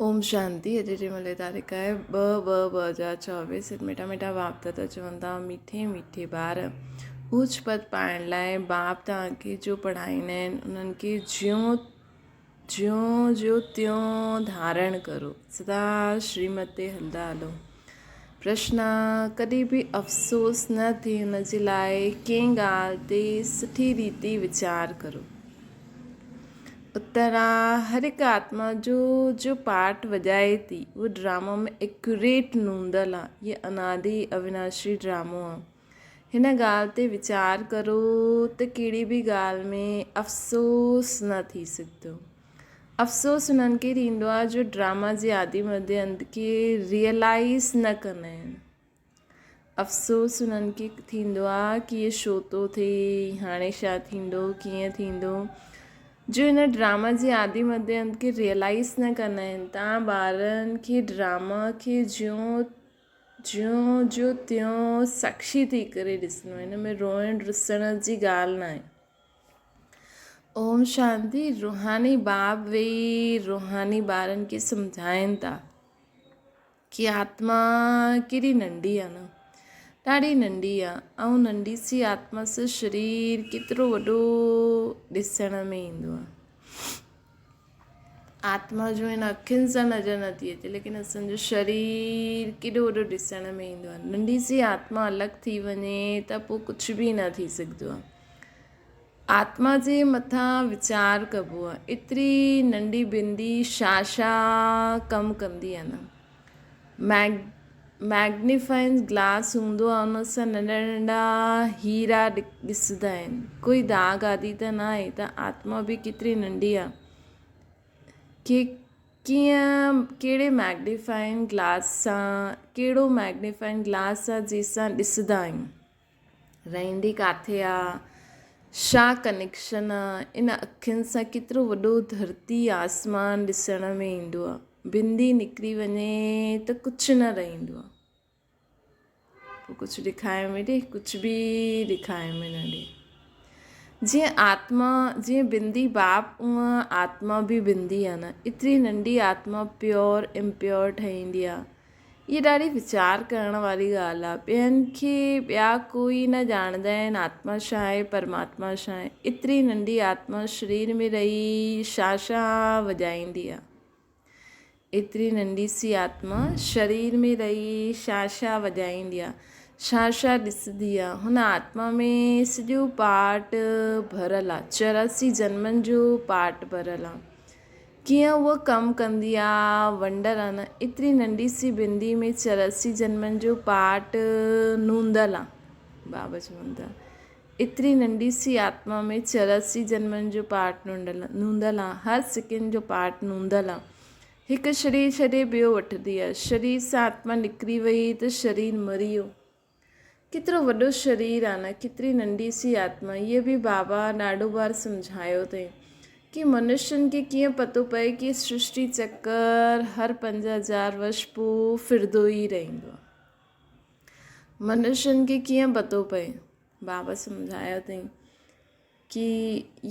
اوم شانتي اڄ جي ملي تاريخ آهي ٻه ٻه 2024 سر مٺا مٺا باپ دادا چون ٿا مٺي مٺي ٻار اوچ پد پائڻ لاء باپ توهان کي جو پڙهائيندا آهن انهن کي جيون جيون جو تيون ڌارڻ ڪرو سدا شريمت تي هلدا هلو پرشن ڪڏهن به افسوس نه ٿئي ان جي لاء ڪنهن ڳالهه تي سٺي ريتي ويچار ڪرو اترا هر هڪ آتما جو جو پارٽ وڄائي ٿي اهو ڊرامو ۾ ايڪيوريٽ نوندل آ هي انادي اوناشي ڊرامو آ هن ڳالهه تي ويچار ڪرو ته ڪهڙي به ڳالهه ۾ افسوس نه ٿي سگهندو افسوس انهن کي ٿيندو آ جو ڊراما جي آدي مدي انت کي ريئلائز نه ڪندا آهن افسوس انهن کي ٿيندو آ ڪي هي ڇو ٿو ٿئي هاڻي ڇا ٿيندو ڪيئن ٿيندو جو هن ڊراما جي آدي مدي انت کي ريئلائز نه ڪندا آهن تان ٻارن کي ڊراما کي جيون جيون جو تيون ساکشي ٿي ڪري ڏسڻو هن ۾ روئڻ رسڻ جي ڳالهه ناهي اوم شانتي روحاني باب ويهي روحاني ٻارن کي سمجهائين ٿا ڪي آتما ڪيڏي ننڍي آ نه، ڏاڍي ننڍي آ ۽ ننڍي سي آتما سان شرير ڪيترو وڏو ڏسڻ ۾ ايندو آ. آتما جو هن اکين سان نظر نٿي اچي ليڪن اسان جو شرير ڪيڏو وڏو ڏسڻ ۾ ايندو آ. ننڍي سي آتما الڳ ٿي وڃي ته پوء ڪجهه به نه ٿي سگهندو آ. آتما جي مٿان ويچار ڪبو آ. ايتري ننڍي بندي ڇا ڇا ڪم ڪندي آ نه. ميگنيفائنگ گلاس هوندو آ ان سان ننڍا ننڍا هيرا ڏسندا آهن. ڪوئي داغ آدي ته نه آهي ته آتما به ڪيتري ننڍي آ. ڪي ڪيئن ڪهڙي ميگنيفائنگ گلاس سان ڪهڙو ميگنيفائنگ گلاس آ جنهن سان ڏسندا آهيون. رهندي ڪاٿي آ، ڇا ڪنيڪشن آ، ان اکين سان ڪيترو وڏو ڌرتي آسمان ڏسڻ ۾ ايندو آ، بندي نڪري وڃي ته ڪجهه نه رهندو آ، پوء ڪجهه ڏکائي ۾ ڏي ڪجهه به ڏکائي ۾ نه ڏي. جيئن آتما جيئن بندي باپ اونئن آتما به بندي آ نه، ايتري ننڍي آتما پيور امپيور ٺهيندي آ، هيء ڏاڍي ويچار ڪرڻ واري ڳالهه آهي. ٻين کي ٻيا ڪوئي نه ڄاڻندا آهن آتما ڇا آهي، پرماتما ڇا آهي. ايتري ننڍي آتما شرير ۾ رهي ڇا ڇا وڄائيندي آهي. ايتري ننڍي سي آتما شرير ۾ رهي ڇا ڇا وڄائيندي آهي، ڇا ڇا ڏسندي آهي. هن آتما ۾ سڄو پاٽ ڀريل آهي، 84 جنمن جو پاٽ ڀريل آهي. ڪيئن هوء ڪم ڪندي آ، ونڊر آ نه، ايتري ننڍي سي بندي ۾ 84 جنمن جو پاٽ نوندل آ. بابا چون ٿا، ايتري ننڍي سي آتما ۾ 84 جنمن جو پاٽ نوندل آ، هر سيڪنڊ جو پاٽ نوندل آ. هڪ شرير ڇڏي ٻيو وٺندي آ. شرير سان آتما نڪري وئي ته شرير مري ويو. ڪيترو وڏو شرير آ نه ڪيتري ننڍي سي آتما. هيء به بابا ڏاڍو بار سمجهايو اٿئي ڪي منشين کي ڪيئن پتو پئي ڪي سرشٽي چڪر هر 5000 ورش پوء ڦردو ئي رهندو آ. منشين کي ڪيئن پتو پئي؟ بابا سمجهايو اٿئي ڪي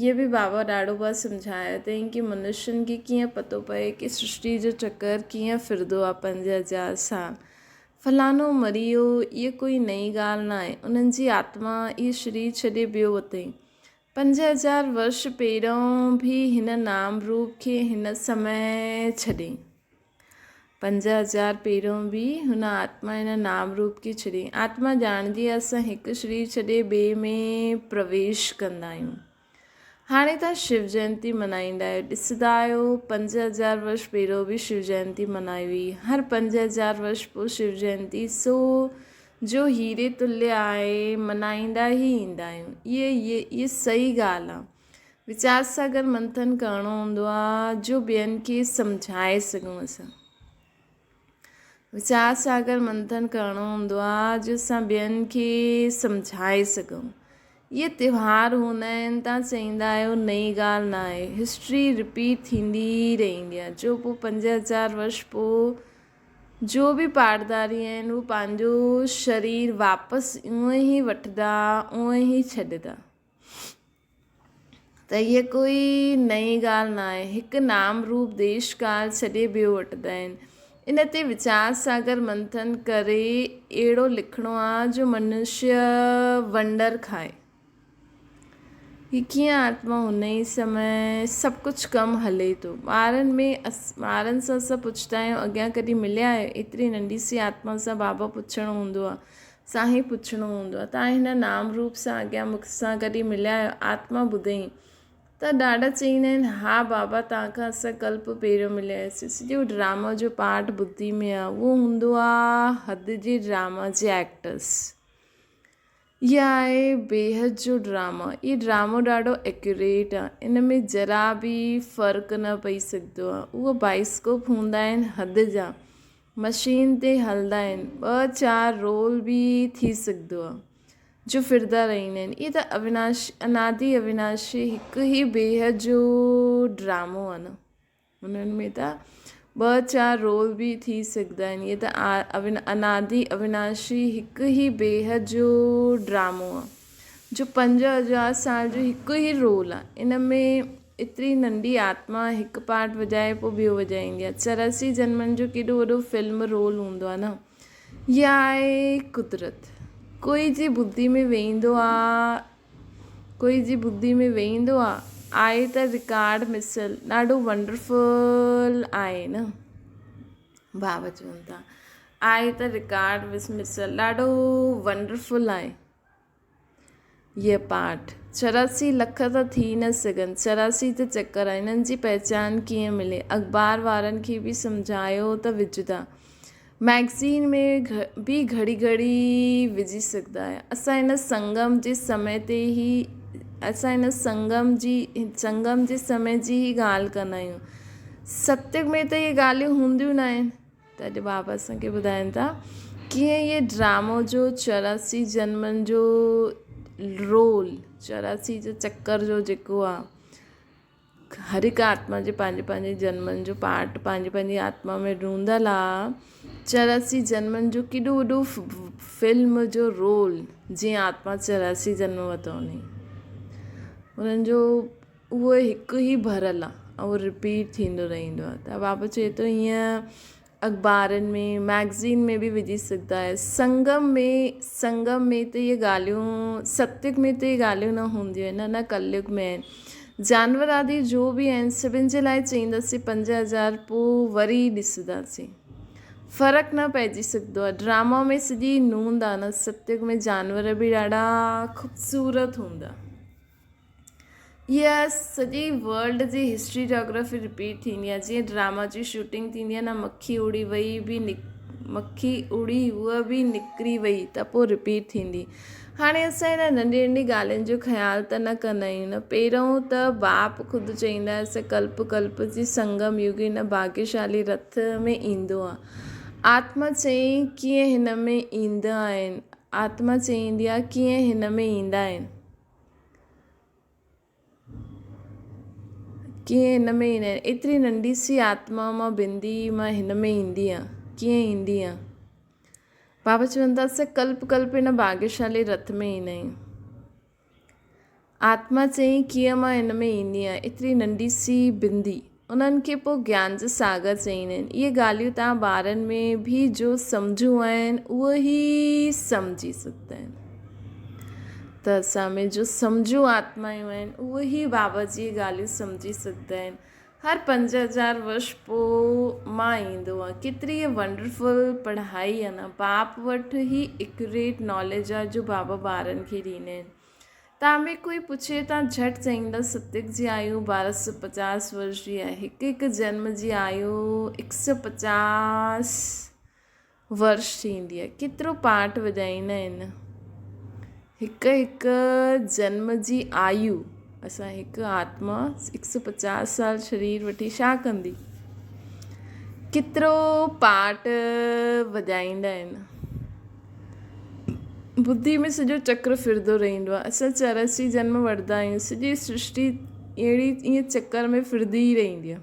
هيء به بابا ڏاڍو بار سمجهايو اٿئي ڪي منشين کي ڪيئن پتو پئي ڪي سرشٽي جو چڪر ڪيئن ڦردو آ 5000 سال. فلاڻو مري ويو اها ڪوئي نئين ڳالهه ناهي. انهن جي آتما اهي شرير ڇڏي ٻيو اٿئي. 5000 ورش پهريون به هن نام روپ کي هن سمي ڇڏي. 5000 پهريون به هن آتما هن نام روپ کي ڇڏي. آتما ڄاڻندي آهي اسان هڪ شرير ڇڏي ٻئي ۾ پرويش ڪندا آهيون. هاڻي توهان شو جينتي منائيندا آهيو. ڏسندا آهيو 5000 ورش پهريون به شو جينتي منائي وئي. هر 5000 ورش پوء شو جينتي سو جو هيري تليه آهي منائيندا ئي ايندا آهيون. اهي صحيح ڳالهه آهي. ويچار ساگر منٿن ڪرڻو هوندو آ جو ٻين کي سمجهائي سگهون اسان. ويچار ساگر منٿن ڪرڻو هوندو آ جو اسان ٻين کي سمجهائي سگهون. اهي تيوهار هوندا آهن تان چئيندا آهيو نئين ڳالهه نه آهي هسٽري رپيٽ ٿيندي رهندي آ جو پوء 5000 ورش پوء جو به پاڙداري آهن هو پنهنجو شرير واپس اونئن ئي وٺندا اونئن ئي ڇڏندا. ته هيء ڪوئي نئين ڳالهه ناهي. هڪ نام روپ ديش ڪال ڇڏي ٻيو وٺندا آهن. ان تي ويچار ساگر منٿن ڪري اهڙو لکڻو آ جو منشيه ونڊر کائي. هي ڪيئن آتما هن ئي سمي سڀ ڪجهه ڪم هلي ٿو. ٻارن ۾ ٻارن سان اسان پڇندا آهيون اڳيان ڪڏهن مليا آهيو؟ ايتري ننڍي سي آتما سان بابا پڇڻو هوندو آ. سان ئي پڇڻو هوندو آهي، توهان هن نام روپ سان اڳيان مون سان ڪڏهن مليا آهيو؟ آتما ٻڌئين ته ڏاڏا چئيندا آهن، ها بابا توهان کان اسان ڪلپ پهريون مليا هياسين. سڄو ڊرامو جو پارٽ ٻڌي ۾ آهي، اهو هوندو آهي حد جي ڊراما جي ايڪٽرس. اها آهي بيحد جو ڊرامو. اهي ڊرامو ڏاڍو ايڪيوريٽ آهي، ان ۾ ذرا به فرق نه پئي سگهندو آهي. اهو بائسڪوپ هوندا آهن حد جا. مشين تي هلندا آهن ٻه چار رول به ٿي سگهندو آهي جو ڦردا رهندا آهن اهي ته اويناشي انادي اويناشي هڪ ئي بيحد جو ڊرامو آهي نه انهن ۾ ته ٻه چار رول به ٿي سگهندا آهن اهي ته انادي اويناشي هڪ ئي بيحد جو ڊرامو آهي جو 5000 سال جو هڪ ئي رول آ ان ۾ ايتري ننڍي آتما هڪ پارٽ وڄائي پوء ٻيو وڄائيندي آ 84 جنمن جو ڪيڏو وڏو فلم رول هوندو آ نه اها آهي قدرت ڪوئي جي ٻڌي ۾ ويهندو آ ڪوئي جي ٻڌي ۾ ويهندو آ آهي ته رڪارڊ مثل ڏاڍو ونڊرفل آهي نه بابا چون ٿا آهي ته رڪارڊ مثل ڏاڍو ونڊرفل آهي هيء پاٺ 84 لک ته ٿي نه سگهن، 84 ته چڪر آهن، انهن جي پهچان ڪيئن ملي؟ اخبار وارن کي به سمجهايو ته وجهندا. مئگزين ۾ به گهڙي گهڙي وجهي سگهندا آهيو. اسان هن سنگم جي سمي تي ئي اسان هن سنگم جي سنگم جي سمي جي ئي ڳالهه ڪندا آهيون. ستيگ ۾ ته اهي ڳالهيون هونديون نه آهن. ته اڄ بابا اسان کي ٻڌائين ٿا ڪيئن اهي ڊرامو جو 84 جنمن جو رول 84 جو چڪر جو جيڪو آ هر هڪ آتما جي پنهنجي پنهنجي جنمن جو پارٽ پنهنجي پنهنجي آتما ۾ رونڌل آ 84 جنمن جو ڪيڏو وڏو فلم جو رول جيئن آتما 84 جنم ورتو انهن جو اهو هڪ ئي ڀريل آ ۽ اهو رپيٽ ٿيندو رهندو آ ته بابا چئي ٿو هيئن اخبارن ۾ ميگزين ۾ به وجهي سگهندا آهيو سنگم ۾ سنگم ۾ ته اهي ڳالهيون ستيگ ۾ ته اهي ڳالهيون نه هونديون آهن نه ڪليگ ۾ آهن جانور آدي جو به آهن سڀن جي لاء چئينداسين 5000 پوء وري ڏسنداسين فرق نه پئجي سگهندو آ ڊراما ۾ سڄي نوند آ نه ستيگ ۾ جانور به ڏاڍا خوبصورت هوندا. اها سڄي ورلڊ جي هسٽري جاگرافي رپيٽ ٿيندي آهي جيئن ڊراما جي شوٽنگ ٿيندي آهي نه مکي اڙي وئي به مکي اڙي هوء به نڪري وئي ته پوء رپيٽ ٿيندي هاڻي اسان هن ننڍي ننڍي ڳالهين جو خيال ته نه ڪندا آهيون نه پهريون ته باپ خود چئيندا هئاسين ڪلپ ڪلپ جي سنگم يگ هن ڀاگيشالي رٿ ۾ ايندو آهي آتما چئي ڪيئن هن ۾ ايندا آهن آتما چئيندي آهي ڪيئن هن ۾ ايندا آهن ڪيئن هن ۾ ايندا آهن ايتري ننڍي سي آتما مان بندي مان هن ۾ ايندي آهيان ڪيئن ايندي آهيان بابا چون ٿا اسان ڪلپ ڪلپ هن ڀاگيشالي رٿ ۾ ايندا آهيون آتما چئي ڪيئن مان هن ۾ ايندي آهيان ايتري ننڍي سي بندي انهن کي پوء گيان جو ساگر چئيندا آهن. اهي ڳالهيون توهان ٻارن ۾ به جو سمجهون آهن اهي ئي سمجهي سگهندا آهن. ته اسان ۾ جو سمجهون آتمايون آهن اهي ئي بابا جي ڳالهيون سمجهي سگهندا آهن. هر 5000 ورش پوء مان ايندو آهيان. ڪيتري ونڊرفل پڙهائي آهي نه. باپ وٽ هي ايڪيوريٽ ناليج آهي جو بابا ٻارن کي ڏيندا آهن. تان به ڪوئي پڇي تان جهٽ چئيندا ستيگ جي آيو 1250 ورش جي آهي هڪ هڪ جنم جي آيو 150 ورش ٿيندي آهي ڪيترو پاٺ وڄائيندا آهن هڪ هڪ جنم جي آيو اسان هڪ آتما 150 سال شرير وٺي ڇا ڪندي ڪيترو پاٺ وڄائيندا آهن ٻڌي ۾ سڄو چڪر ڦرندو رهندو آهي. اسان 84 جنم وٺندا آهيون. سڄي سرشٽي اهڙي ائين چڪر ۾ ڦرندي ئي رهندي آهي.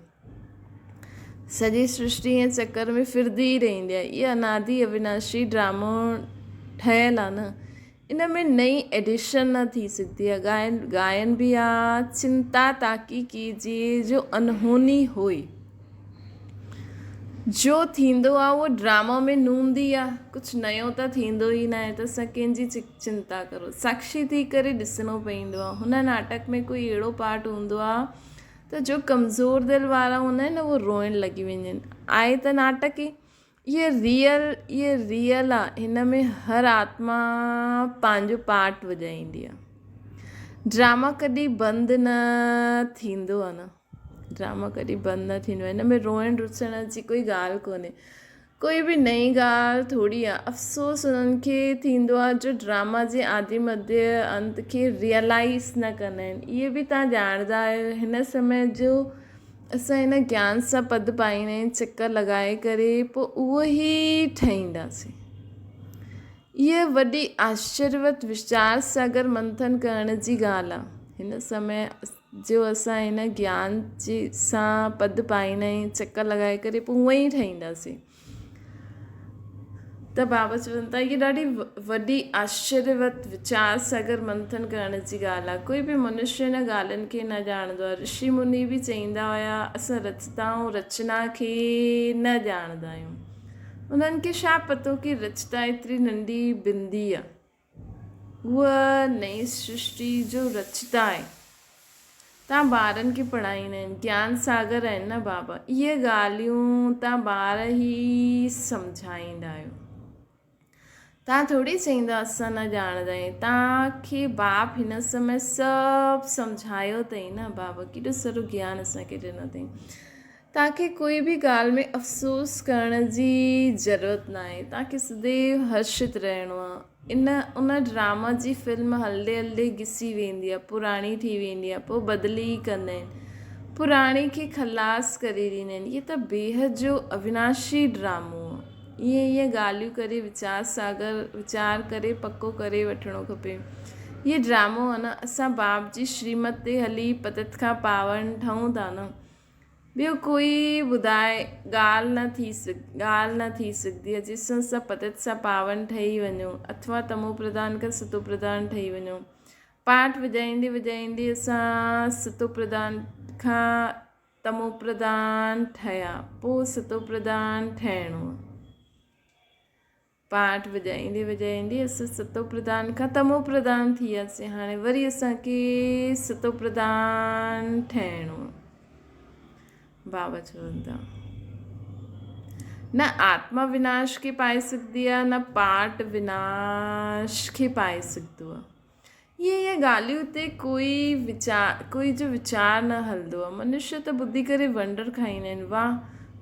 سڄي سرشٽي ائين چڪر ۾ ڦرندي ئي رهندي آهي. اهو انادي اويناشي ڊرامو ٺهيل آهي نه. ان ۾ نئين ايڊيشن نه ٿي سگهندي آهي. ڳائن ڳائن به آ چنتا تاڪي ڪيجئي جو انهوني هوئي. جو ٿيندو آ اهو ڊرامو ۾ نوند ئي آ ڪجهه نيو ته ٿيندو ئي ناهي ته اسان ڪنهن جي چنتا ڪرو. ساکشي ٿي ڪري ڏسڻو پوندو آ. هن ناٽڪ ۾ ڪوئي اهڙو پارٽ هوندو آ ته جو ڪمزور دل وارا هوندا آهن نه اهي روئڻ لڳي ويندا آهن. آهي ته ناٽڪ ئي. اهي ريئل اهي ريئل آ هن ۾ هر آتما پنهنجو پارٽ وڄائيندي آ. ڊراما ڪڏهن بند نه ٿيندو آ نه. ڊراما ڪڏهن بند نه ٿيندو آهي. هن ۾ روئڻ رسڻ جي ڪوئي ڳالهه ڪونهي. ڪوئي به نئين ڳالهه ٿوري آ. افسوس انهن کي ٿيندو آ جو ڊراما جي آدي مڌيه انت کي ريئلائيز نه ڪندا آهن. اهي به توهان ڄاڻندا آهيو هن سمي جو اسان هن گيان سان پد پائيندا آهيون چڪر لڳائي ڪري پوء اهو ئي ٺهينداسين. اها وڏي آشچريوت ويچار ساگر منٿن ڪرڻ جي ڳالهه آهي. هن سمي جو اسان هن گيان جي سان پد پائيندا آهيون چڪر لڳائي ڪري پوء اونئن ئي ٺهينداسين. ته بابا چون ٿا هيء ڏاڍي وڏي آشچريوت ويچار ساگر منٿن ڪرڻ جي ڳالهه آهي. ڪوئي به منشيه انهن ڳالهين کي نه ڄاڻندو آهي. رشي مني به چئيندا هيا اسان رچتا ۽ رچنا کي نه ڄاڻندا آهيون. انهن کي ڇا پتو ڪي رچتا ايتري ننڍي بندي آهي. هوء نئين سرشٽي جو رچتا آهي. توهان ٻارن کي پڙهائيندا آهن. گيان ساگر آهن نه بابا. اهي ڳالهيون توهان ٻار ئي سمجهائيندا آهيو. توهان ٿوري چئيندا اسان نه ڄاڻندا آهيون. توهان کي باپ هن سمي سڀ سمجهايو اٿئي نه بابا. ڪيڏو سارو گيان اسان کي ڏنو اٿئي. توهان کي ڪوئي به ڳالهه ۾ افسوس ڪرڻ جي ضرورت ناهي. توهان کي سديو هرشت رهڻو آهي. ان ان ڊراما جي فلم هلندي هلندي گسي ويندي آهي، پراڻي ٿي ويندي آهي، پوء بدلي ئي ڪندا آهن. پراڻي کي خلاص ڪري ڏيندا آهن. هي ته بيحد جو اويناشي ڊرامو آهي. ائين ائين ڳالهيون ڪري ويچار ساگر ويچار ڪري پڪو ڪري وٺڻو کپي. هي ڊرامو آهي نه اسان باپ جي شريمت تي هلي پتت کان پاون ٺهون ٿا نه. ٻيو ڪوئي ٻڌائي ڳالهه نه ٿي ڳالهه نه ٿي سگهندي آهي جسم سان پتت سان پاون ٺهي وڃو اٿوا تمو پرڌان کان ستو پرڌان ٺهي وڃو پاٺ وڄائيندي وڄائيندي اسان ستو پرڌان کان تمو پرڌان ٺهيا پوء ستو پرڌان ٺهڻو پاٺ وڄائيندي وڄائيندي اسان ستو پرڌان کان تمو پرڌان ٿي وياسين هاڻي وري اسان کي ستو پرڌان ٺهڻو بابا چون ٿا نه آتما وناش کي پائي سگهندي آهي نه پاٺ وناش کي پائي سگهندو آهي اهي اهي ڳالهيون تي ڪوئي ويچار ڪوئي جو ويچار نه هلندو آهي. منشيه ته ٻڌي ڪري ونڊر کائيندا آهن. واهه!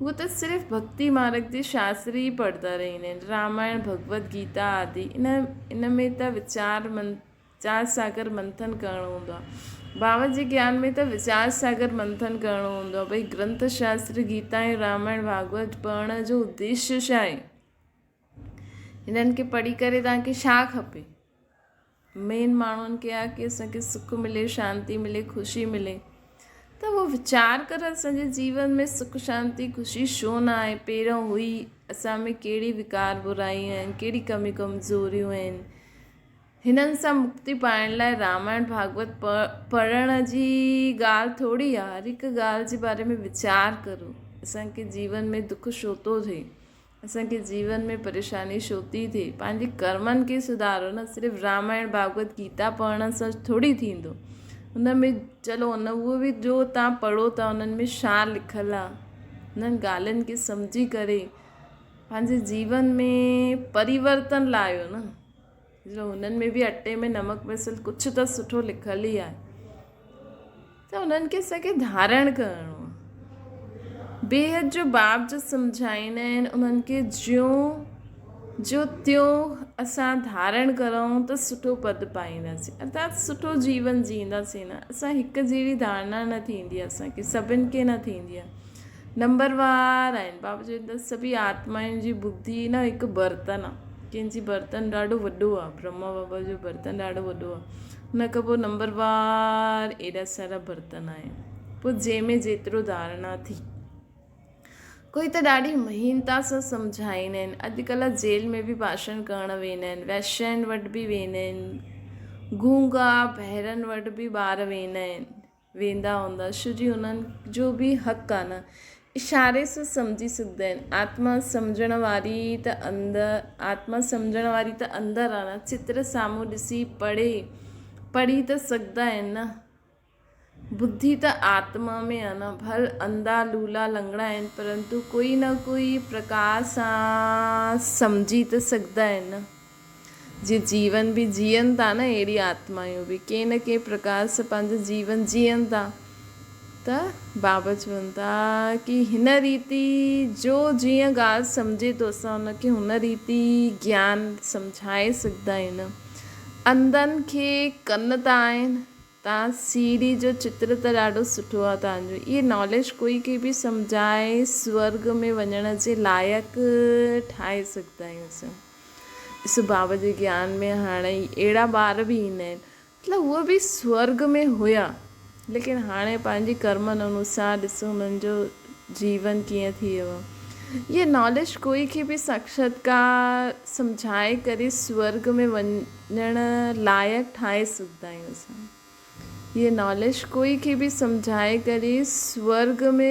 هو ته صرف ڀڳتي مارڳ جي شاستر ئي پڙهندا رهندا آهن. رامائڻ، ڀڳوت گيتا آدي. ان ان ۾ ته ويچار ويچار ساگر منٿن ڪرڻو هوندو آهي. بابا جي گيان ۾ ته ويچار ساگر منٿن ڪرڻو هوندو آهي. ڀئي گرنٿ شاستر، گيتا ۽ رامائڻ، ڀاڳوت پڙهڻ جو اديشيه ڇا آهي؟ هنن کي پڙهي ڪري توهان کي ڇا کپي؟ مين ماڻهن کي آهي ڪي اسان کي سک ملي شانتي ملي خوشي ملي ته اهو ويچار ڪر اسان جي جيون ۾ سک شانتي خوشي ڇو نه آهي پهريون هئي اسان ۾ ڪهڙي وڪار برايون آهن ڪهڙي ڪمي ڪمزوريون آهن هنن سان مڪتي پائڻ لاء رامائڻ ڀاڳوت پڙهڻ جي ڳالهه ٿوري آهي هر هڪ ڳالهه جي باري ۾ ويچار ڪرو اسان کي جيون ۾ دک ڇو ٿو ٿئي اسان کي جيون ۾ پريشاني ڇو ٿي ٿئي؟ پنهنجي ڪرمن کي سڌارو نه صرف رامائڻ ڀاڳوت گيتا پڙهڻ سان ٿوري ٿيندو ان ۾ چلو ان اهو به جو توهان پڙهو ٿا انهن ۾ ڇا لکل آهي انهن ڳالهين کي سمجهي ڪري پنهنجي جيون ۾ پريورتن لايو نه جو هنن ۾ به اٽي ۾ نمڪ پيسل ڪجهه ته سٺو لکل ئي آهي ته انهن کي اسان کي ڌارڻ ڪرڻو آهي. بيحد جو باب جو سمجهائيندا آهن انهن کي جيون جو تيون اسان ڌارڻ ڪرون ته سٺو پد پائينداسين ارٿات سٺو جيون جيئنداسين نه اسان هڪ جهڙي ڌارڻا نه ٿيندي آهي اسان کي سڀن کي نه ٿيندي آهي نمبر وار آهن بابا چون ٿا سڀئي آتمائن جي ٻڌي نه هڪ برتن آهي ڪنهن جي برتن ڏاڍو وڏو آهي برهما بابا جو برتن ڏاڍو وڏو آهي ان کان پوء نمبر وار ايڏا سارا برتن آهن پوء جنهن ۾ جيترو ڌارڻا ٿي. ڪوئي ته ڏاڍي مهينتا سان سمجهائيندا آهن. اڄڪلهه جيل ۾ به ڀاشڻ ڪرڻ ويندا آهن. وئشين وٽ به ويندا آهن. گونگا بهرن وٽ به ٻار ويندا آهن. ويندا هوندا ڇو جي انهن جو به حق آهي نه. اشاري سان سمجهي سگهندا آهن. آتما سمجهڻ واري ته اندر آتما سمجهڻ واري ته اندر آهي نه. چتر سامهون ڏسي پڙهي پڙهي ته سگهندا آهن نه. ٻڌي ته آتما ۾ آ نه، ڀل انڌا، لولا، لنگڙا آهن، پرنتو ڪوئي نه ڪوئي پرڪار سان سمجهي ته سگهندا آهن نه. جيئن جيون به جيئن ٿا نه اهڙي آتمايون به ڪنهن نه ڪنهن پرڪار سان پنهنجو جيون جيئن ٿا ته بابا چون ٿا ڪي هن ريتي جو جيئن ڳالهه سمجهي ٿو اسان ان کي هن ريتي گيان سمجهائي سگهندا آهيون نه. انڌن کي ڪن ته آهن تان سي ڊي جو چتر ته ڏاڍو سٺو آ تان جو اهي ناليج ڪوئي کي به سمجهائي سورڳ ۾ وڃڻ جي لائق ٺاهي سگهندا آهيون اسان ڏسو بابا جي گيان ۾ هاڻي اهڙا ٻار به ايندا آهن مطلب هو به سورڳ ۾ هيا ليڪن هاڻي پنهنجي ڪرمن انوسار ڏسو انهن جو جيون ڪيئن ٿي ويو آ اهي ناليج ڪوئي کي به ساڪشاتڪار سمجهائي ڪري سورڳ ۾ وڃ ڄڻ لائق ٺاهي سگهندا آهيون اسان هيء ناليج ڪوئي کي به سمجهائي ڪري سورڳ ۾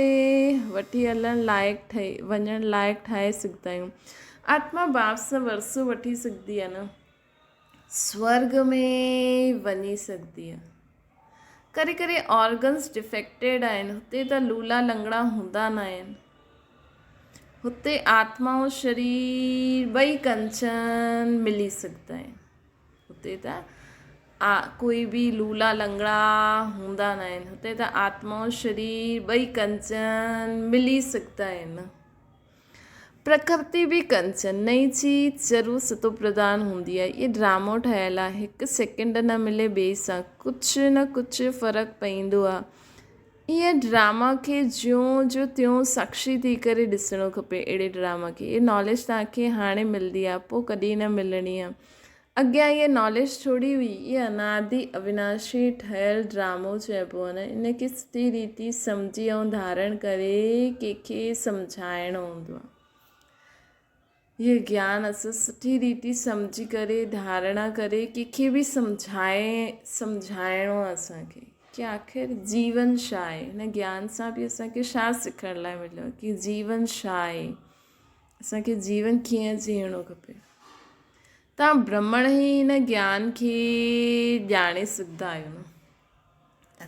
وٺي هلڻ لائق ٺهي وڃڻ لائق ٺاهي سگهندا آهيون آتما باپ سان ورثو وٺي سگهندي آهي نه سورڳ ۾ وڃي سگهندي آهي ڪري ڪري آرگنس ڊفيڪٽيڊ آهن هتي ته لولا لنگڙا هوندا نه آهن هتي آتما ۽ شرير ٻئي ڪنچن ملي سگهندا آهن. هتي ته ڪوئي به لولا لنگڙا هوندا نه آهن. هتي ته آتما ۽ شرير ٻئي ڪنچن ملي سگهندا آهن. پرڪرتي به ڪنچن، نئين چيز ضرور ستو پرڌان هوندي آهي. اهي ڊرامو ٺهيل آهي. هڪ سيڪنڊ نه ملي ٻئي سان ڪجهه نه ڪجهه فرق پئيندو آهي. ايئن ڊراما کي جيون جو تيون ساڪشي ٿي ڪري ڏسڻو کپي اهڙي ڊراما کي اهي ناليج توهان کي هاڻي ملدي آ پو ڪڏهن نه ملڻي آ اڳيان اهي ناليج ٿوري هئي اهي انادي اويناشي ٺهيل ڊرامو چئبو آ نه ان کي سٺي ريتي سمجهي ۽ ڌارڻ ڪري ڪنهن کي سمجهائڻو هوندو آ. هيء گيان اسان سٺي ريتي سمجهي ڪري ڌارڻا ڪري ڪنهن کي به سمجهائي سمجهائڻو آهي اسان کي ڪي آخر جيون ڇا آهي هن گيان سان به اسان کي ڇا سکڻ لاء مليو ڪي جيون ڇا آهي اسان کي جيون ڪيئن جيئڻو کپي تان برهمڻ ئي هن گيان کي ڄاڻي سگهندا آهيو نه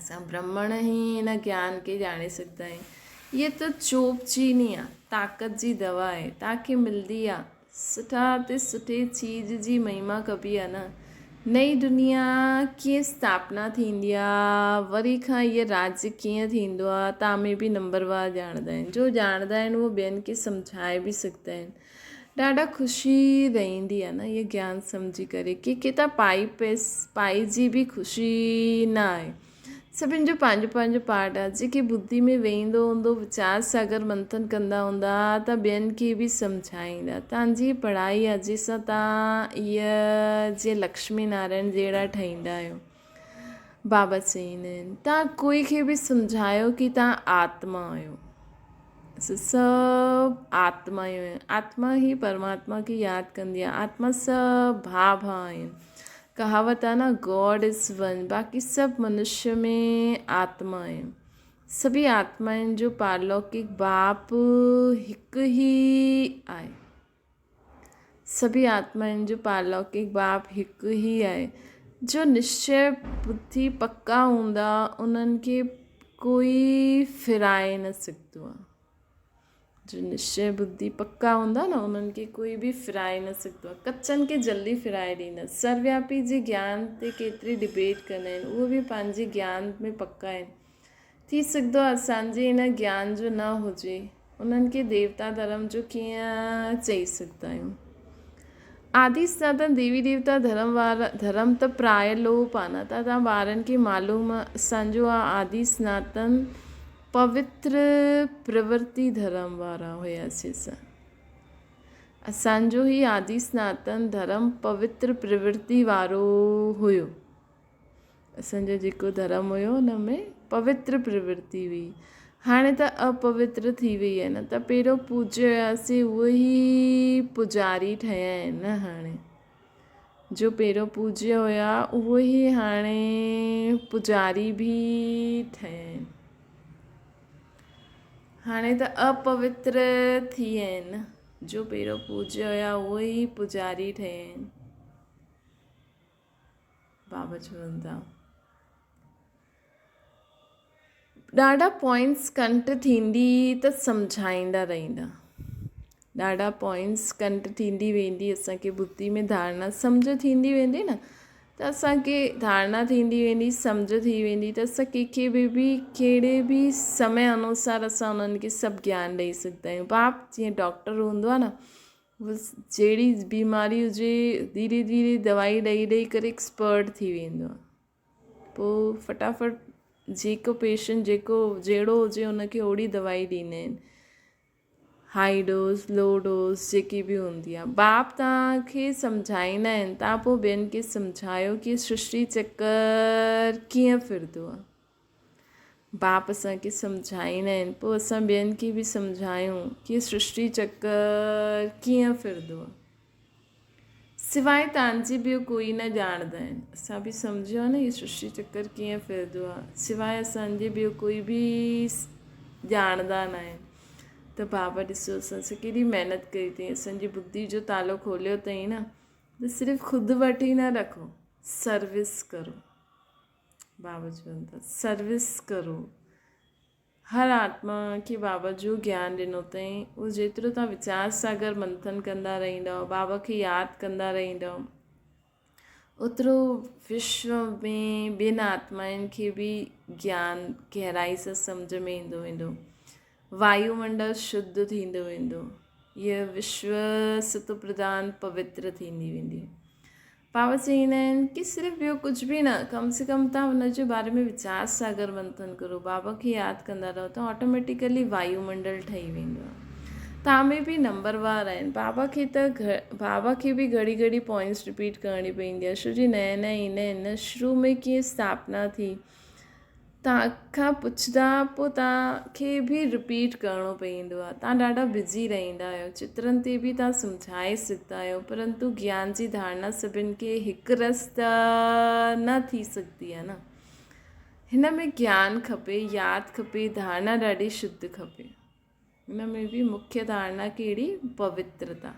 اسان برهمڻ ئي هن گيان کي ڄاڻي سگهندا آهيون. هيء ته چوپ چيني آ، طاقت جي دوا آهي، توهان کي ملندي آ. سٺا تي سٺي چيز جي مهما ڪبي آ نه. نئين دنيا ڪيئن اسٿاپنا ٿيندي آ، وري کان هيء راڄ ڪيئن ٿيندو آ، توهان ۾ به نمبروار ڄاڻندا آهن. جو ڄاڻندا آهن اهو ٻين کي سمجهائي به سگهندا آهن. ڏاڍا خوشي رهندي آ نه اهي گيان سمجهي ڪري ڪي ڪي ته پائي پيس پائي جي به خوشي نه آهي سڀن جو پنهنجو پنهنجو پارٽ آ جيڪي ٻڌي ۾ ويهندو هوندو ويچار ساگر منٿن ڪندا هوندا ته ٻين کي به سمجهائيندا تان جي پڙهائي آ جنهن سان تان اهي جيئن لڪشمي نارائڻ جهڙا ٺهيندا آهيو بابا چئيندا آهن تان ڪوئي کي به سمجهايو ڪي تان آتما آهيو اسان سڀ آتمايون آهيون. آتما ئي پرماتما کي ياد ڪندي آهي. آتما سڀ ڀاء ڀاء آهن. ڪهاوت آهي نه گاڊ is one باقي سڀ منشيه ۾ آتما آهن. سڀئي آتمائن جو پارلوڪڪ باپ هڪ ئي آهي. سڀئي آتمائن جو پارلوڪڪ باپ هڪ ئي آهي. جو نشچي ٻڌي پڪا هوندا، انهن کي ڪوئي ڦيرائي نه سگهندو آهي. جو نشچي ٻڌي پڪا هوندا نه، انهن کي ڪوئي به ڦيرائي نه سگهندو آهي. ڪچن کي جلدي ڦيرائي ڏيندا. سروياپي جي گيان تي ڪيتري ڊبيٽ ڪندا آهن، اهي به پنهنجي گيان ۾ پڪا آهن. ٿي سگهندو آهي اسان جي ان گيان جو نه هجي، انهن کي ديوتا ڌرم جو ڪيئن چئي سگهندا آهيون. آدي سناتن ديوي ديوتا ڌرم وارا ڌرم ته پراء لوپ آ نه ته تان ٻارن کي معلوم اسان جو آ آدي سناتن پوتر پرورتي ڌرم وارا هياسي اسان. اسان جو هي آدي سناتن ڌرم پوتر پرورتي وارو هيو. اسان جو جيڪو ڌرم هيو ان ۾ پوتر پرورتي هئي. هاڻي ته اپوتر ٿي وئي آهي نه ته پهريون پوڄي هياسين اهي ئي پوڄاري ٺهيا آهن نه هاڻي جو پهريون پوڄي هيا اهي ئي هاڻي پوڄاري به ٺهيا آهن هاڻي ته اپوتر ٿي ويا آهن نه جو پهريون پوڄي هيا اهي ئي پوڄاري ٺهيا آهن بابا چون ٿا ڏاڍا پوائنٽس ڪنٽ ٿيندي ته سمجهائيندا رهندا ڏاڍا پوائنٽس ڪنٽ ٿيندي ويندي اسانکي ٻڌي ۾ ڌارڻا سمجهه ٿيندي ويندي نه ته اسانکي ڌارڻا ٿيندي ويندي سمجهه ٿي ويندي ته اسان ڪنهنکي به به ڪهڙي به سمي انوسار اسان انهن کي سڀ گيان ڏئي سگهندا آهيون باپ جيئن ڊاڪٽر هوندو آهي نه جهڙي بيماري هجي ڌيري ڌيري دوائي ڏئي ڏئي ڪري ايڪسپرٽ ٿي ويندو آهي پوء فٽافٽ جيڪو پيشنٽ جيڪو جهڙو هجي ان کي اوهڙي دوائي ڏيندا آهن هائي ڊوز لو ڊوز جيڪي به هوندي آهي باپ توهان کي سمجهائيندا آهن توهان پوء ٻين کي سمجهايو ڪي سرشٽي چڪر ڪيئن ڦرندو آهي باپ اسان کي سمجهائيندا آهن پوء اسان ٻين کي به سمجهايون ڪي سرشٽي چڪر ڪيئن ڦرندو آهي سواء تان جي ٻيو ڪوئي نه ڄاڻندا آهن. اسان به سمجهيو آهي نه هي سرشٽي چڪر ڪيئن ڦرندو آهي. سواء اسان جي ٻيو ڪوئي به ڄاڻندا نه آهن. ته بابا ڏسو اسان سان ڪيڏي محنت ڪئي اٿئي اسان جي ٻڌي جو تالو کوليو اٿئي نه ته صرف خود وٽ ئي نه رکو سروس ڪرو. بابا چون ٿا سروس ڪرو. هر آتما کي بابا جو گيان ڏنو اٿائين، اهو جيترو توهان ويچار ساگر منٿن ڪندا رهندؤ، بابا کي ياد ڪندا رهندؤ، اوترو وشو ۾ ٻين آتمائن کي به گيان گهرائي سان سمجهه ۾ ايندو ويندو. وايو منڊل شڌ ٿيندو ويندو. هيء وشو ستوپرڌان پوتر ٿيندي ويندي. بابا چئيندا آهن ڪي صرف ٻيو ڪجهه به نه ڪم سي ڪم توهان ان جي باري ۾ ويچار ساگر منٿن ڪرو بابا کي ياد ڪندا رهو ته آٽوميٽيڪلي وايو منڊل ٺهي ويندو آهي توهان ۾ به نمبر وار آهن بابا کي ته بابا کي به گهڙي گهڙي پوائنٽس رپيٽ ڪرڻي پوندي آهي ڇو جي نيا نيا ايندا آهن نه شروع ۾ ڪيئن اسٿاپنا ٿي توهان کان پڇندا پوء توهان کي به رپيٽ ڪرڻو پوندو آهي توهان ڏاڍا بزي رهندا آهيو چترن تي به توهان سمجهائي سگهندا آهيو پرنتو گيان جي ڌارڻا سڀن کي هڪ رس ته نه ٿي سگهندي آهي نه هن ۾ گيان کپي ياد کپي ڌارڻا ڏاڍي شڌ کپي ان ۾ به مکيه ڌارڻا ڪهڙي؟ پوترتا.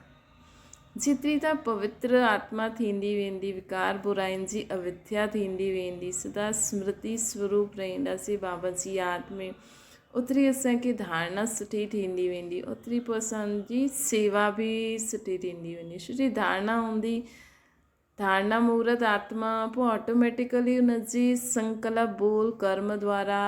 جيتري ته پوتر آتما ٿيندي ويندي، وڪار براين جي اوڌيا ٿيندي ويندي، سدا سمرتي سوروپ رهنداسين بابا جي ياد ۾، اوتري اسان کي ڌارڻا سٺي ٿيندي ويندي، اوتري پوء اسان جي سيوا به سٺي ٿيندي ويندي. ڇو جي ڌارڻا هوندي ڌارڻا مورت آتما پوء آٽوميٽيڪلي ان جي سنڪلپ ٻول ڪرم دوارا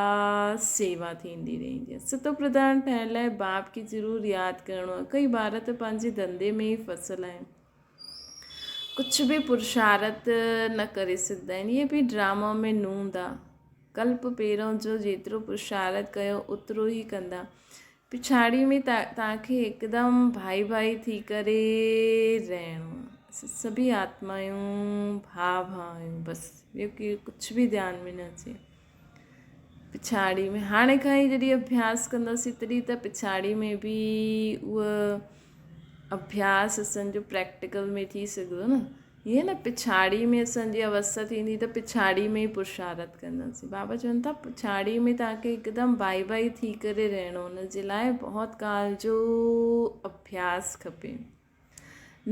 سيوا ٿيندي رهندي آهي. ستو پرڌان ٺهڻ لاء باپ کي ضرور ياد ڪرڻو آهي. ڪئي ٻار ته پنهنجي ڌنڌي ۾ ئي ڦسل آهن. ڪجهه به پرشارت نه ڪري سگهندا آهن. اهي به ڊراما ۾ نوند آ. ڪلپ پهريون جو جيترو پرشارت ڪيو اوترو ئي ڪندا. پڇاڙي ۾ توهان کي هڪدم ڀائي ڀائي ٿي ڪري رهڻو آهي. اسان سڀئي آتمايون ڀاء ڀاء آهيون بس ٻيو ڪجهه به ڌيان ۾ نه اچي. پڇاڙي ۾ هاڻي کان ئي جڏهن اڀياس ڪنداسين تڏهن ته پڇاڙي ۾ به اهو اڀياس اسان جو پريڪٽيڪل ۾ ٿي سگهندو نه. ائين نه پڇاڙي ۾ اسان جي اوسٿا ٿيندي ته پڇاڙي ۾ ئي پرشارٿ ڪنداسين. بابا چون ٿا پڇاڙي ۾ توهان کي هڪدم ڀائي ڀائي ٿي ڪري رهڻو ان جي لاء بهت ڪال جو اڀياس کپي.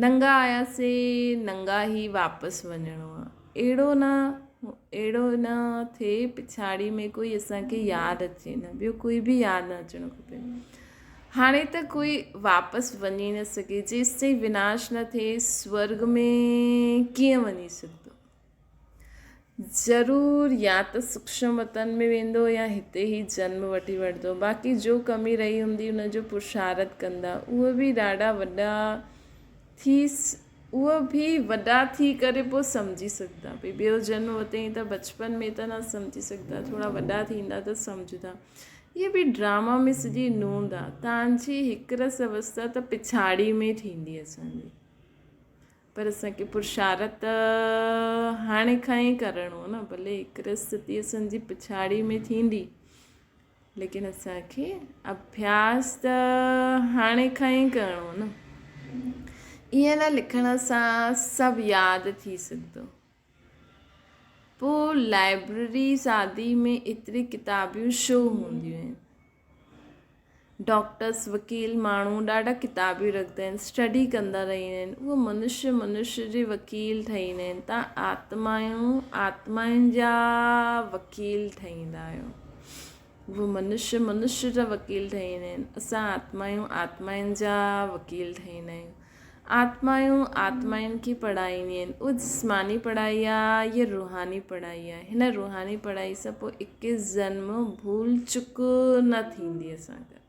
ننگا آياسي ننگا ئي واپس وڃڻو آ. اهڙو نه اهڙو نه ٿئي پڇاڙي ۾ ڪوئي اسان کي ياد اچي نه ٻيو ڪوئي به ياد نه اچڻو کپي. هاڻي ته ڪوئي واپس وڃي نه سگهي، جيستائين وناش نه ٿئي سورڳ ۾ ڪيئن وڃي سگهندو؟ ضرور يا ته سوڪشم وطن ۾ ويندو يا هتي ئي جنم وٺي وٺندو. باقي جو ڪمي رهي هوندي ان جو پرشارٿ ڪندا. اهي به ڏاڍا وڏا ٿي اهي به وڏا ٿي ڪري پوء سمجهي سگهندا. ڀئي ٻيو جنم ورتائين ته بچپن ۾ ته نه سمجهي سگهندا، ٿورا وڏا ٿيندا ته سمجهندا. هيء به ڊراما ۾ سڄي نوند آ. تان جي هڪ رس اوستا ته پڇاڙي ۾ ٿيندي اسان جي. پر اسان کي پرشارت ته هاڻي کان ئي ڪرڻو نه ڀلي هڪ رس ستي اسان جي پڇاڙي ۾ ٿيندي. ليڪن اسان کي اڀياس ته هاڻي کان ئي ڪرڻو نه. ائين نه لکڻ سان سڀ ياد ٿي سگهندو. پوء لائبريري سادي ۾ ايتري ڪتابيون شو هونديون آهن. ڊاڪٽرس وڪيل ماڻهو ڏاڍا ڪتابيون رکندا آهن اسٽڊي ڪندا رهندا آهن اهو منشي منشي جي وڪيل ٺهيندا آهن تان آتمائون آتمائن جا وڪيل ٺهيندا آهيو اهو منشي منشي جا وڪيل ٺهيندا آهن اسان آتمائون آتمائن جا وڪيل ٺهيندا آهيون آتمائون آتمائن کي پڙهائينديون آهن. اها جسماني پڙهائي آهي يا روحاني پڙهائي آهي. هن روحاني پڙهائي سان پوء اڪيس جنم ڀول چڪ نه ٿيندي اسان کان.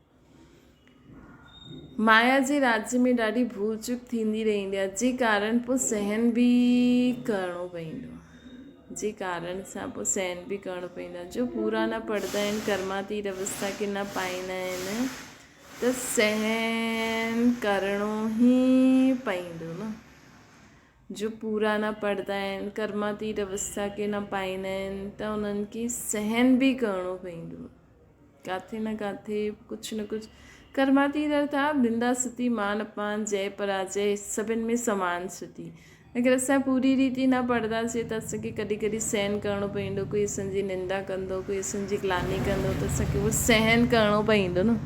مايا جي راڄ ۾ ڏاڍي ڀول چڪ ٿيندي رهندي آهي جي ڪارڻ پوء سهن به ڪرڻو پوندو آهي. جي ڪارڻ سان پوء سهن به ڪرڻو پوندو آهي. جو پورا نه پڙهندا آهن ڪرماتيت اوسٿا کي نه پائيندا آهن. ته سهن ڪرڻو ئي پئيندو نه. جو پورا نه پڙهندا آهن، ڪرماتيت اوسٿا کي نه پائيندا آهن ته انهن کي سهن به ڪرڻو پئيندو. ڪاٿي نه ڪاٿي ڪجهه نه ڪجهه ڪرماتيت ارٿات نندا ستي، مان اپمان، جئه پراجئه سڀن ۾ سمان ستي. اگر اسان پوري ريتي نه پڙهنداسين ته اسان کي ڪڏهن ڪڏهن سهن ڪرڻو پوندو ڪوئي اسان جي نندا ڪندو ڪوئي اسان جي گلاني ڪندو ته اسان کي اهو سهن ڪرڻو پوندو نه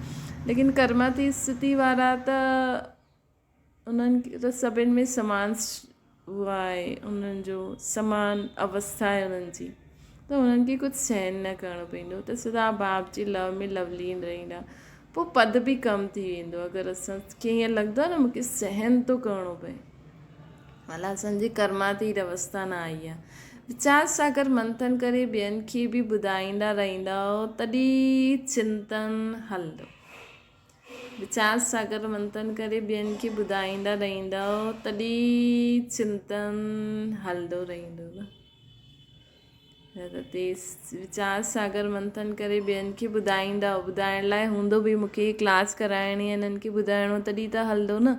ليڪن ڪرماتي استٿي وارا ته انهن کي ته سڀن ۾ سمان اهو آهي انهن جو سمان اوسٿا آهي انهن جي ته انهن کي ڪجهه سهن نه ڪرڻو پوندو ته سدا باپ جي لو ۾ لولين رهندا پوء پد به ڪم ٿي ويندو اگر اسان کي ائين لڳندو آهي نه مونکي سهن ٿو ڪرڻو پئي الا اسان جي ڪرماتيت اوسٿا نه آئي آهي. ويچار ساگر منٿن ڪري ٻين کي به ٻڌائيندا رهندؤ تڏهن چنتن هلندو. ويچار ساگر منٿن ڪري ٻين کي ٻڌائيندا رهندؤ تڏهن چنتن هلندو رهندو نه. ويچار ساگر منٿن ڪري ٻين کي ٻڌائيندا ٻڌائڻ لاء هوندو به مونکي هي ڪلاس ڪرائڻي آهي هنن کي ٻڌائڻو تڏهن ته هلندو نه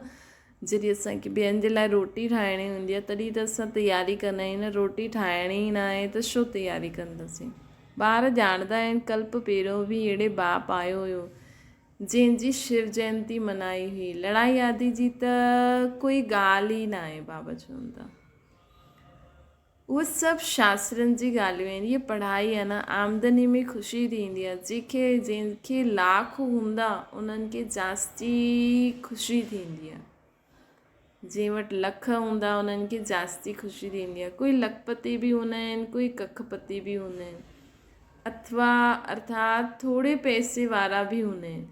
جڏهن اسان کي ٻين جي لاء روٽي ٺاهڻي هوندي آهي تڏهن ته اسان تياري ڪندا آهيون نه روٽي ٺاهڻي ئي نه آهي ته ڇو تياري ڪنداسين ٻار ڄاڻندا آهن ڪلپ پهريون به اهڙي باپ آيو هيو جنهن جي شو جينتي منائي هئي لڙائي آدي جي ته ڪوئي ڳالهه ئي نه آهي بابا چون ٿا اهي سڀ شاسترن جي ڳالهيون آهن. هيء پڙهائي آهي نه، آمدني ۾ خوشي ٿيندي آهي. جيڪي جنهن کي لاک هوندا، انهن کي جاستي خوشي ٿيندي آهي. جنهن وٽ لک هوندا، انهن کي جاستي خوشي ٿيندي آهي. ڪوئي لکپتي به هوندا آهن، ڪوئي ڪکپتي به هوندا آهن. اٿوا ارٿات ٿوري پئسي وارا به هوندا آهن.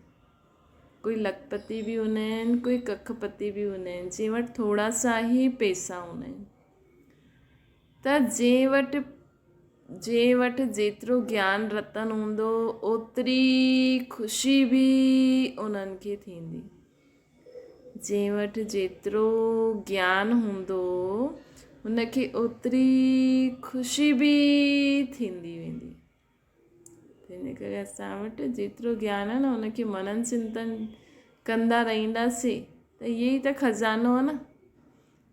ڪوئي لکپتي به هوندا آهن، ڪوئي ڪکپتي به هوندا آهن. جنهن وٽ ٿورا سا ئي پئسا هوندا آهن. ته جنهن وٽ جنهن وٽ جيترو گيان رتن هوندو اوتري خوشي به انهن کي ٿيندي. جنهن وٽ جيترو گيان هوندو ان کي اوتري خوشي به ٿيندي ويندي. تنهن ڪري اسان وٽ جيترو گيان آهي نه ان کي منن چنتن ڪندا رهنداسين ته اهي ئي ته خزانو آهي نه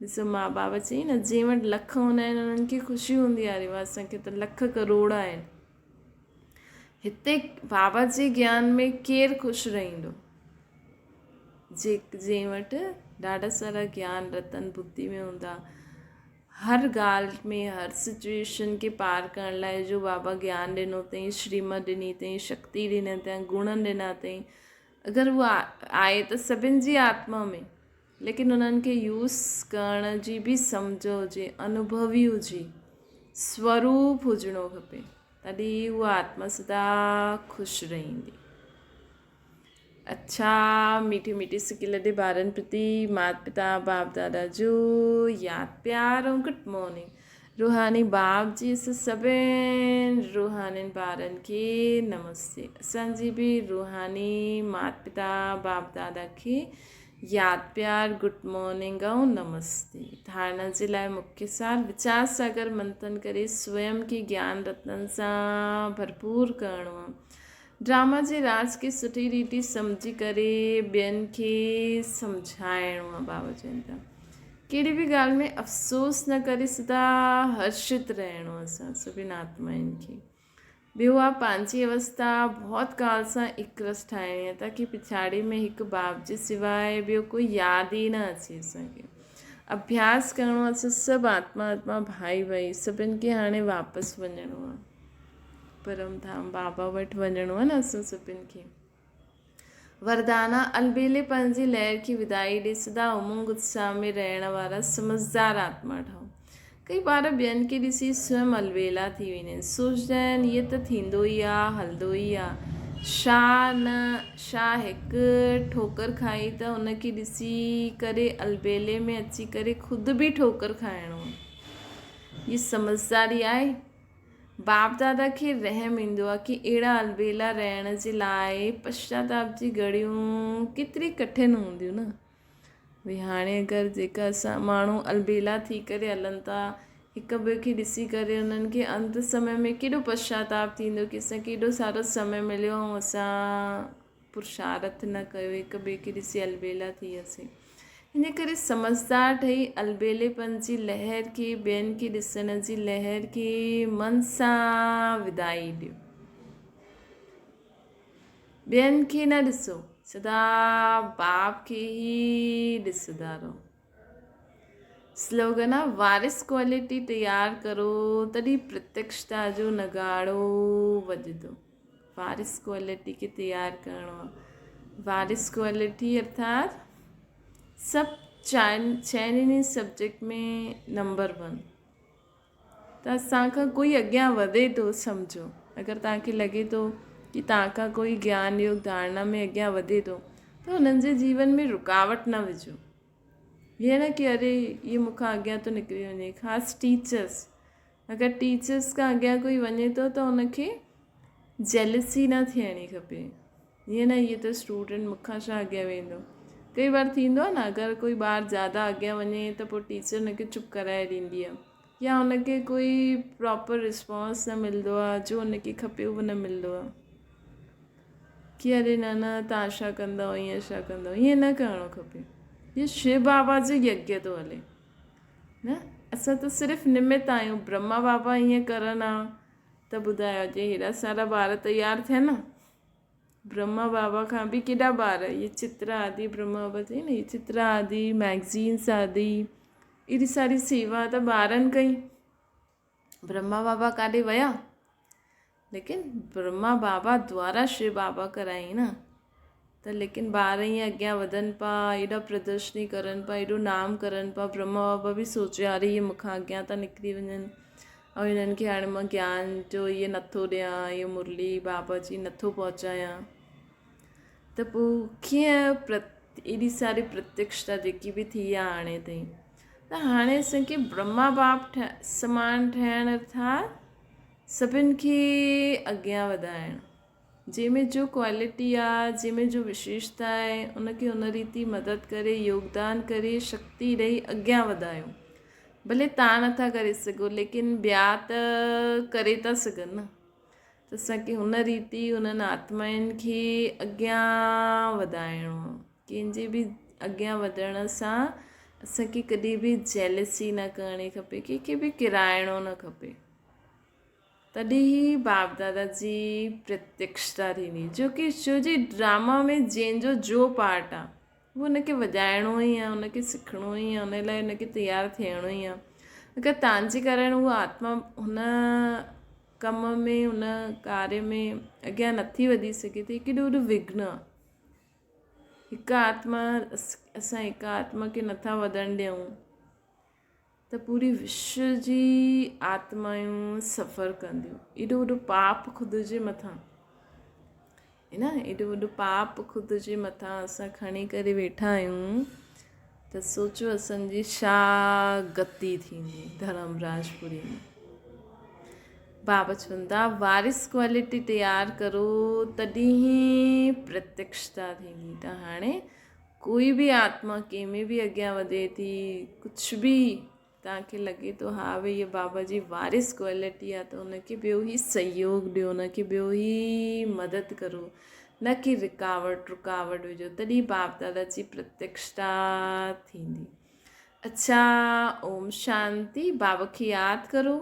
ڏسو ماء باپ چئي نه جنهن وٽ لک هوندا آهن انهن کي خوشي هوندي آهي اري اسان کي ته لک ڪروڙ آهن هتي بابا جي گيان ۾ ڪير خوش رهندو جي جنهن وٽ ڏاڍا سارا گيان رتن ٻڌي ۾ هوندا هر ڳالهه ۾ هر سچوئيشن کي پار ڪرڻ لاء جو بابا گيان ڏنو اٿئين، شريمت ڏني اٿئين، شڪتي ڏني اٿئين، گڻ ڏنا اٿئين، اگر اها آهي ته سڀن جي آتما ۾ ليڪن انهن کي يوز ڪرڻ جي به سمجهه هجي، انوڀوي هجي، سوروپ هجڻو کپي تڏهن ئي اها آتما سدا خوش رهندي. اڇا ميٺي ميٺي سڪي لڏي ٻارن پرتي مات پتا باپ دادا جو ياد پيار ۽ گڊ مارننگ روحاني باپ جي اسان سڀن روحانين ٻارن کي نمستي اسان جي به روحاني مات پتا باپ دادا کي ياد پيار گڊ مارننگ ۽ نمستي ڌارڻا جي لاء مکيه سار ويچار ساگر منٿن ڪري سويم کي گيان رتن سان ڀرپور ڪرڻو آهي ڊراما جي راز کي سٺي ريتي سمجهي ڪري ٻين کي سمجهائڻو آ بابا چون ٿا ڪهڙي به ڳالهه ۾ افسوس نه ڪري سدا هرشت رهڻو اسان سڀن آتمائن کي. ٻيو آ پنهنجي اوستا بهت ڪال سان اڪرس ٺاهڻي آ تاڪي پڇاڙي ۾ هڪ باب جي سواء ٻيو ڪوئي ياد ئي نه اچي اسان کي. اڀياس ڪرڻو آ اسان سڀ آتما آتما ڀائي ڀائي سڀن کي هاڻي واپس وڃڻو آ پرم ڌام بابا وٽ وڃڻو آ نه اسان سڀن کي. وردانا البيلي پنهنجي لهر کي ودائي ڏي سدا امنگ اتساهه ۾ رهڻ وارا سمجهدار آتما ٺهو. ڪئي ٻار ٻين کي ڏسي سوئم البيلا ٿي ويندا آهن. سوچدا آهن هيء ته ٿيندو ئي آ، هلندو ئي آ. شا نه شا هڪ ٺوڪر کائي ته ان کي ڏسي ڪري البيلي ۾ اچي ڪري خود به ٺوڪر کائڻو آ. هيء سمجهداري آهي؟ باپ دادا کي رحم ايندو آهي ڪي اهڙا البيلا رهڻ جي لاء پشچاتاپ جي گهڙيون ڪيتري ڪٺن هونديون نه ڀئي هاڻي اگر جيڪا اسان ماڻهو البيلا ٿي ڪري هلن ٿا هڪ ٻئي کي ڏسي ڪري انهن کي انت سمي ۾ ڪيڏو پشچاتاپ ٿيندو ڪي اسان کي ايڏو سارو سمي مليو ۽ اسان پرشارٿ نه ڪيو، هڪ ٻئي کي ڏسي البيلا ٿي وياسين. ان ڪري سمجهدار ٺهي البيليپن جي لهر کي ٻين کي ڏسڻ جي لهر کي من سان ودائي ڏيو. ٻين کي نه ڏسو، سدا باپ کي ئي ڏسندا رهو. سلوگن آ وارث ڪوالٽي تيار ڪرو تڏهن پرتيڪشتا جو نگاڙو وڄندو. وارث ڪوالٽي کي تيار ڪرڻو آ. وارث ڪوالٽي ارٿات سڀ چئن ئي سبجيڪٽ ۾ نمبر ون ته اسان کان ڪوئي اڳيان وڌي ٿو سمجهو اگر توهان کي لڳي ٿو ڪي توهان کان ڪوئي گيان يوگ ڌارڻا ۾ اڳيان وڌي ٿو ته انهن جي جيون ۾ رڪاوٽ نه وجهو هيئن نه ڪي اري اهو مون کان اڳيان ٿو نڪري وڃي خاص ٽيچرس اگر ٽيچرس کان اڳيان ڪوئي وڃي ٿو ته ان کي جيلسي نه ٿيڻي کپي ائين نه هي ته اسٽوڊنٽ مون کان ڇا اڳيان ويندو ڪئي بار ٿيندو آهي نه اگر ڪوئي ٻار زياده اڳيان وڃي ته پوء ٽيچر ان کي چپ ڪرائي ڏيندي آهي يا ان کي ڪوئي پراپر رسپانس نه ملندو آهي جو ان کي کپي اهو نه ملندو آهي ڪي اري نه نه تان ڇا ڪندو ائين ڇا ڪندو ائين نه ڪرڻو کپي هي شو بابا جو يگيه ٿو هلي نه اسان ته صرف نمت آهيون برهما بابا ائين ڪرن ها ته ٻڌايو جي هيڏا سارا ٻار تيار ٿين برهما بابا کان به ڪيڏا ٻار اهي چتر آدي برهما بابا چئي نه چتر آدي ميگزينس آدي ايڏي ساري سيوا ته ٻارن ڪئي برهما بابا ڪاڏي ويا ليڪن برهما بابا دوارا شو بابا ڪرائي نه ته ليڪن ٻار ائين اڳيان وڌن پيا ايڏا پردرشني ڪرن پيا ايڏو نام ڪرن پيا برهما بابا به سوچيو اري اهي مون کان اڳيان ٿا نڪري وڃن ۽ هنن کي هاڻي مان گيان جو اهي نٿو ڏيان اهو مرلي بابا جي نٿو پهچايان ته پوء ڪيئن ايڏي ساري پرتيڪشتا جيڪي به ٿي آهي هاڻي تائين ته هاڻي اسان کي برهما باپ سمان ٺهڻ ارٿات سڀن کي اڳيان وڌائڻ جنهن ۾ جو ڪوالٽي آ، جنهن ۾ جو وشيشتا آهي، ان کي ان ريتي مدد ڪري، يوگدان ڪري، شڪتي ڏئي اڳيان وڌايو. ڀلي تان نٿا ڪري سگهو ليڪن ٻيا ته ڪري ٿا سگهن نه. ته اسان کي ان ريتي انهن آتمائن کي اڳيان وڌائڻو آ. ڪنهن جي به اڳيان وڌڻ سان اسان کي ڪڏهن به جيلسي نه ڪرڻي کپي، ڪنهن کي به ڪيرائڻو نه کپي. تڏهن ئي باپ دادا جي پرتيڪشتا ٿيندي جو ڪي شو جي ڊراما ۾ جنهن جو جو پارٽ آ اهو ان کي وڄائڻو ئي آ ان کي سکڻو ئي آ ان لاء ان کي تيار ٿيڻو ئي آ اگر تان جي ڪارڻ اها آتما هن ڪم ۾ هن ڪاري ۾ اڳيان نٿي وڌي سگهي ته هي ڪيڏو وڏو وگهن آ هڪ آتما اسان هڪ آتما کي نٿا وڌڻ ڏيون ته پوري وشو جي آتمائون سفر ڪنديون. ايڏو وڏو پاپ خود جي مٿان هي نه ايڏو وڏو پاپ خود جي مٿان اسان کڻي ڪري ويٺا آهيون ته سوچو اسان جي ڇا گتي ٿيندي ڌرم راجپوري ۾ بابا چوندا وارث ڪوالٽي تيار ڪرو تڏهن پرتيڪشتا ٿيندي ته هاڻي ڪوئي به آتما ڪنهن ۾ به اڳيان وڌي ٿي ڪجهه به توهان کي لڳي ٿو ها ڀئي هيء بابا جي وارث ڪوالٽي آهي ته ان کي ٻيو ئي سهيوگ ڏيو ان کي ٻيو ئي مدد ڪرو نه ڪي رڪاوٽ رڪاوٽ وجهو تڏهن باپ دادا جي پرتيڪشتا ٿيندي اڇا اوم شانتي بابا کي ياد ڪرو.